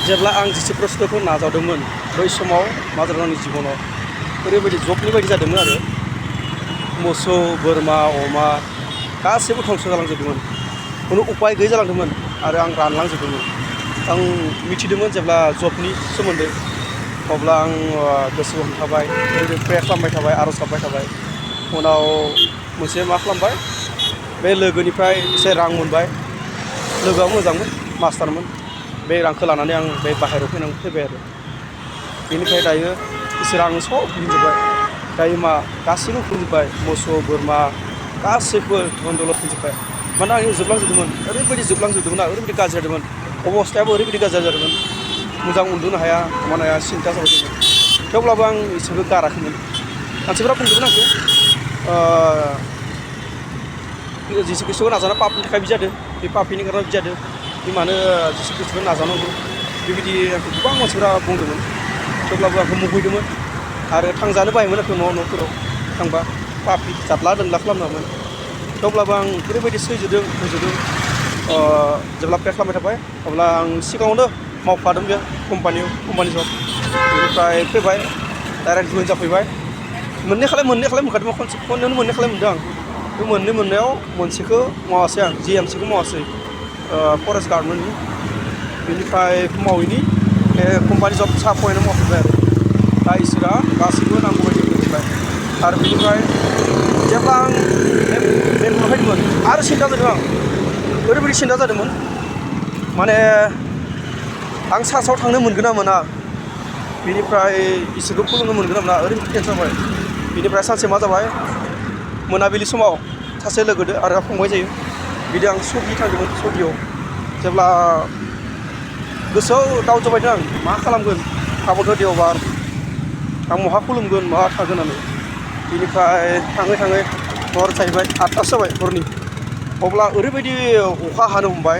जेब्ला आं जिसे प्रस्थ'खौ नाजावदोंमोन बै समाव मा जादों आंनि जिबनाव ओरैबायदि जबनि बायदि जादोंमोन आरो मोसौ बोरमा अमा गासैबो धंस जालांजोबदोंमोन खुनु उपाय गैयै जालांदोंमोन आरो आं रानलांजोबदोंमोन आं मिथिदोंमोन जेब्ला जबनि सोमोन्दै अब्ला आं गोसोआव हमथाबाय प्रे खालामबाय थाबाय आर'ज गाबबाय थाबाय उनाव मोनसे मा खालामबाय बे लोगोनिफ्राय एसे रां मोनबाय लोगोआ मोजांमोन मास्टारमोन बे रांखौ लानानै आं बे बाहेरायाव फैबाय आरो बेनिफ्राय दायो इसोरा आंनो सब होजोबबाय दायो मा गासैबो होजोबबाय मोसौ बोरमा गासैबो धन दौलत होजोबबाय मानोना आंनि जोबलांजोबदोंमोन ओरैबायदि जोबलांजोबदोंमोन ना ओरैबायदि गाज्रि जादोंमोन अबस्थायाबो ओरैबायदि गाज्रि जादोंमोन मोजां उन्दुनो हाया मानो हाया सिन्था जाबाय दंमोन थेवब्लाबो आं इसोरखौ गाराखैमोन मानसिफोरा बुंदोंमोन आंखौ जिसु ख्रिस्ट'खौ नाजाना पापनि थाखाय बिदि जादों बे पापनि खारनाव बिदि जादों बे मानो जिसु ख्रिस्ट'खौ नाजानांगौ बेबायदि आंखौ गोबां मानसिफोरा बुंदोंमोन थेवब्लाबो आंखौ मुगैदोंमोन आरो थांजानो बायोमोन आंखौ न'फोराव थांबा पापि जादला दोनला खालामनामोन थेवब्लाबो आं ओरैबायदि सैजोदों बुजिदों जेब्ला प्रे खालामबाय थाबाय अब्ला आं सिगाङावनो मावफादों बे कम्पानि जब बेनिफ्राय फैबाय डाइरेक्ट जइन जाफैबाय मोननै खालाय मोनखादोंमोन खनसेयावनो मोननै खालाय मोनदों आं बे मोननायाव मोनसेखौ मावासै आं GMCखौ मावासै फरेस्ट गार्डमेन्टनि बेनिफ्राय मावैनि बे कम्पानि जब साहा फरायनानै मावफैबाय आरो दा इसोरा गासैबो नांगौ बायदि होजोबबाय आरो बेनिफ्राय जेब्ला आं बेंगलराव फैदोंमोन आरो सिन्था जादों आं ओरैबायदि सिन्था जादोंमोन माने आं सार्चआव थांनो मोनगोन ना मोना बेनिफ्राय इसोरखौ खुलुमनो मोनगोन ना मोना ओरैबायदि टेनसन जाबाय बेनिफ्राय सानसे मा जाबाय मोनाबिलि समाव सासे लोगोदो आरो फंबाय जायो बिदि आं सगि थांदोंमोन सगियाव जेब्ला गोसोआव दाउट जाबायदों आं मा खालामगोन गाबोनथ' देवबार आं बहा खुलुमगोन बहा थागोन होननानै बेनिफ्राय थाङै हर जाहैबाय 8थासो जाबाय हरनि अब्ला ओरैबायदि अखा हानो हमबाय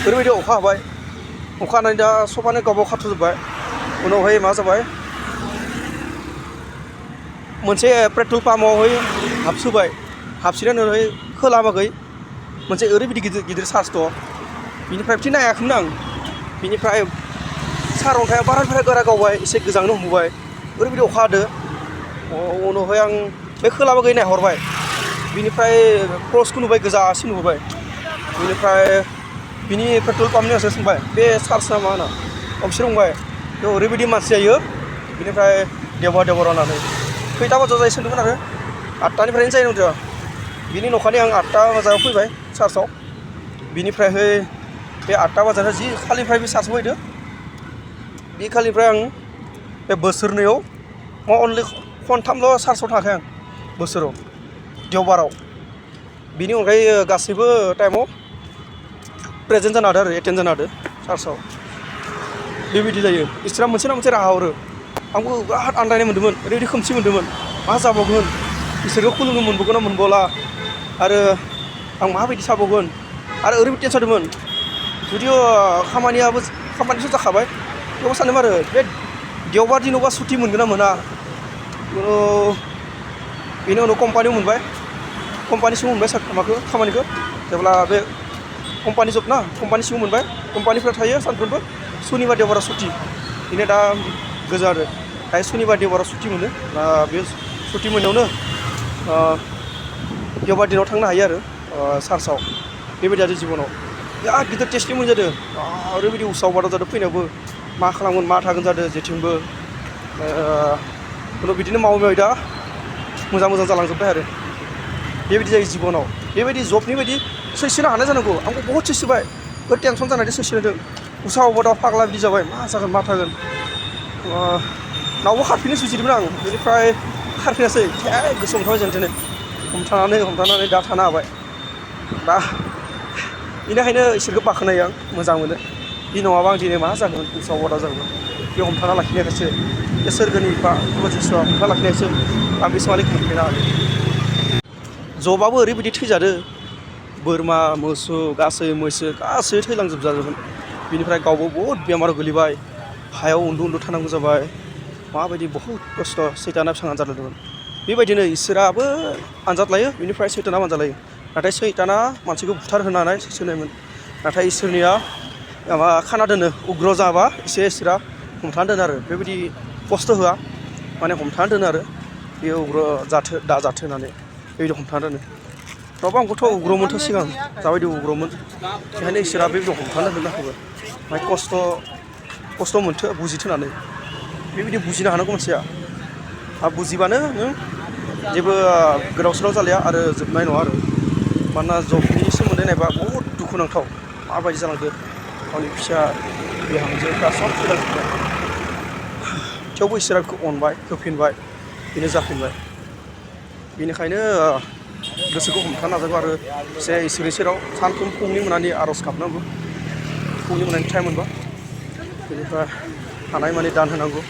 ओरैबायदि अखा हाबाय अखा हानानै दा सबानो गावबाव खाथ'जोब्बाय उनावहाय मा जाबाय मोनसे पेट्रल पाम्पआवहाय हाबसोबाय हाबसिनानै खोलाबागै मोनसे ओरैबायदि गिदिर चार्ज दं बिनिफ्राय बिदि नायाखैमोन आं बिनिफ्राय सारअन्थाइया बारानिफ्राय गोरा गावबाय एसे गोजांनो हमबाय ओरैबायदि अखा हादो उनावहाय आं बे खोलाबागै नायहरबाय बिनिफ्राय क्रसखौ नुबाय गोजासिन नुबाय बिनिफ्राय बिनि पेट्रल पाम्पनि मानसिया सोंबाय बे चार्जआ मा होना बिसोर बुंबाय बेयाव ओरैबायदि मानसि जायो बिनिफ्राय देवबार होननानै खैथा बाजायाव जायो सोंदोंमोन आरो 8थानिफ्रायनो जायो नंदों बिनि नखानि आं 8था बाजाराव फैबाय चार्जआव बिनिफ्रायहाय बे 8था बाजाराव जि खालिनिफ्राय बे चार्ज फैदो बे खालिनिफ्राय आं बे बोसोरनैयाव अनलि खनथामल' चार्जआव थाङाखै आं बोसोराव देवबाराव बिनि अनगायै गासैबो टाइमाव प्रेजेन्ट जानो हादों आरो एटेन्ड जानो हादों चार्जआव बेबायदि जायो इसोरा मोनसे ना मोनसे राहा हरो आंबो बिराद आन्दायनाय मोन्दोंमोन ओरैबायदि खोमसि मोन्दोंमोन मा जाबावगोन इसोरखौ खुलुमनो मोनबावगोन ना मोनबावला आरो आं माबायदि जाबावगोन आरो ओरैबायदि टेनसन जादोंमोन जुदिअ खामानियासो जाखाबाय थेवबो सानदोंमोन आरो बे देवबार दिनावबा सुटि मोनगोन ना मोना बेनि उनाव कम्पानियाव मोनबाय कम्पानि सिङाव मोनबाय खामानिखौ जेब्ला बे कम्पानि जब ना कम्पानि सिङाव मोनबाय कम्पानिफ्रा थायो सानफ्रोमबो सुनिबार देवबाराव सुटि बेनो दा गोजा आरो दायो सुनिबार देवबाराव सुटि मोनो बे सुटि मोननायावनो देवबार दिनाव थांनो हायो आरो चार्चआव बेबायदि आरो जिबनाव बिराद गिदिर टेस्टिमोन जादों ओरैबायदि उसाव बादाव जादों फैनायावबो मा खालामगोन मा थागोन जादों जेथिंबो उनाव बिदिनो मावै दा मोजां जालांजोब्बाय आरो बेबायदि जायो जिबनाव बेबायदि जबनि बायदि सैसोनो हानाय जानांगौ आंखौ बहुद सैसोबाय बे टेनसन जानानै सैसोदों उसाव बादाव फाग्ला बिदि जाबाय मा जागोन मा थागोन नावबो खारफिननो सुजिदोंमोन आं बेनिफ्राय खारफिनासै गोसो हमथाबाय जेनथेने हमथानानै दा थानो हाबाय दा बेनिखायनो इसोरखौ बाख्नायो आं मोजां मोनो बे नङाबा आं दिनै मा जागोन उसाव बादाव जागोन बे हमथाना लाखिनायखायसो बे सोरगोनि बा जिसुआ हमथाना लाखिनायसो आं बे समालिखौ मोनफैनो हादों जबाबो ओरैबायदि थैजादों बोरमा मोसौ गासै मैसो गासै थैलांजोबजादोंमोन बिनिफ्राय गावबो बहुद बेमाराव गोलैबाय हायाव उन्दु थानांगौ जाबाय माबायदि बहुद खस्थ' सैताना बेसेबां आनजाद लादोंमोन बेबायदिनो इसोराबो आनजाद लायो बेनिफ्राय सैतानाबो आनजाद लायो नाथाय सैताना मानसिखौ बुथार होनानै सैसोनायमोन नाथाय इसोरनिया माबा खाना दोनो उग्र जाबा एसे इसोरा हमथाना दोनो आरो बेबायदि खस्थ' होआ माने हमथाना दोनो आरो बेयो उग्र जाथो दा जाथो होननानै बेबायदि हमथाना दोनो नङाबा आंखौथ' उग्रमोनथ' सिगां जाबायदि उग्रमोन बेखायनो इसोरा बेबायदि हमथाना दोननो आंखौबो ओमफ्राय खस्थ' मोनथो बुजिथो होननानै बेबायदि बुजिनो हानांगौ मानसिया आरो बुजिबानो नों जेबो गोदाव सोराव जालिया आरो जोबनाय नङा आरो मानोना जबनि सोमोन्दै नायबा बहुद दुखुनांथाव माबायदि जालांदो गावनि फिसा बिहामजोफ्रा सब थैलांजोब्बाय थेवबो इसोरा बेखौ अनबाय होफिनबाय बेनो जाफिनबाय बेनिखायनो गोसोखौ हमथानो नाजागौ आरो एसे इसोरनि सेराव सानफ्रोम फुंनि मोनानि आर'ज गाबनांगौ फुंनि मोनानि टाइम मोनबा बेनिफ्राय हानाय मानि दान होनांगौ